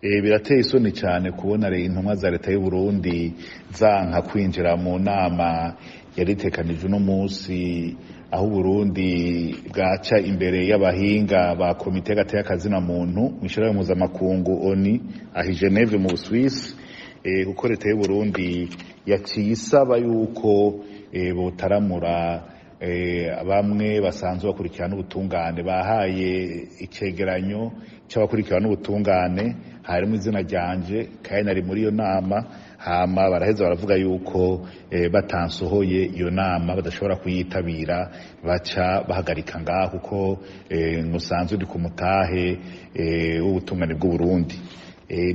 Birateye isoni cyane kubona intumwa za leta y'u Burundi zanka kwinjira mu nama yaritekanijwe uno munsi, aho Burundi bwaca imbere y'abahinga ba komite y'agateka kazina muntu mw'ishirahamwe mpuzamakungu ONU aho i Geneve mu Busuwisi, kuko leta y'u Burundi yaciye isaba yuko botaramura bamwe basanzwe bakurikirana ubutungane. Bahaye icegeranyo c'abakurikirana ubutungane, harimo izina ryanje kandi nari muri iyo nama. Hama baraheza baravuga yuko batansohoye iyo nama badashobora kuyitabira, baca bahagarika ngaho kuko musanzwe ndi ku mutahe w'ubutungane bw'u Burundi.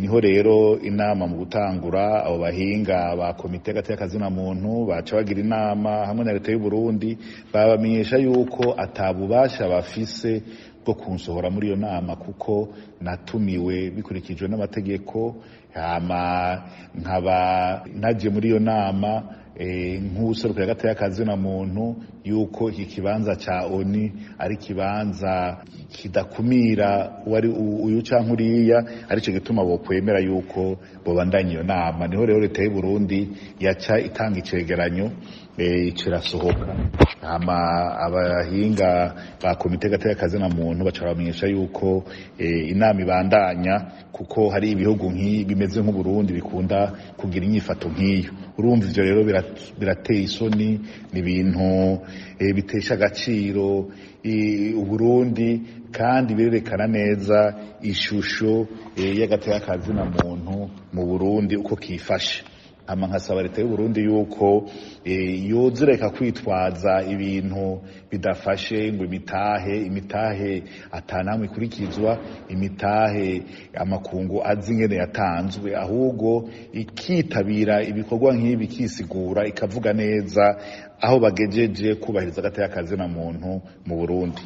Niho rero inama mu gutangura, abo bahinga ba komite y'agateka kazina muntu baca bagira inama hamwe na leta y'u Burundi, babamenyesha yuko atabubasha bafise bwo kunsohora muri iyo nama, kuko natumiwe bikurikijwe n'amategeko, hama nkaba naje muri iyo nama nk'uwuserukira agateka kazina muntu, yuko iki kibanza ca ONU ari ikibanza kidakumira uwari uyu canke uriya, arico gituma bokwemera yuko bobandanya iyo nama. Niho rero leta y'u Burundi yaca itanga icegeranyo, irasohoka, hama abahinga ba komite y'agateka kazina muntu baca bamenyesha yuko inama ibandanya, kuko hari ibihugu bimeze nk'Uburundi bikunda kugira inyifato nk'iyo. Urumva ivyo rero birateye isoni, ni ibintu bitesha agaciro Uburundi, kandi birerekana neza ishusho y'agateka kazina muntu mu Burundi uko kifashe. Hama nkasaba leta y'u Burundi yuko yozireka kwitwaza ibintu bidafashe ngo imitahe atanamwe ikurikizwa, imitahe amakungu azi ingene yatanzwe, ahubwo ikitabira ibikorwa nk'ibi, ikisigura, ikavuga neza aho bagejeje kubahiriza agateka kazina muntu mu Burundi.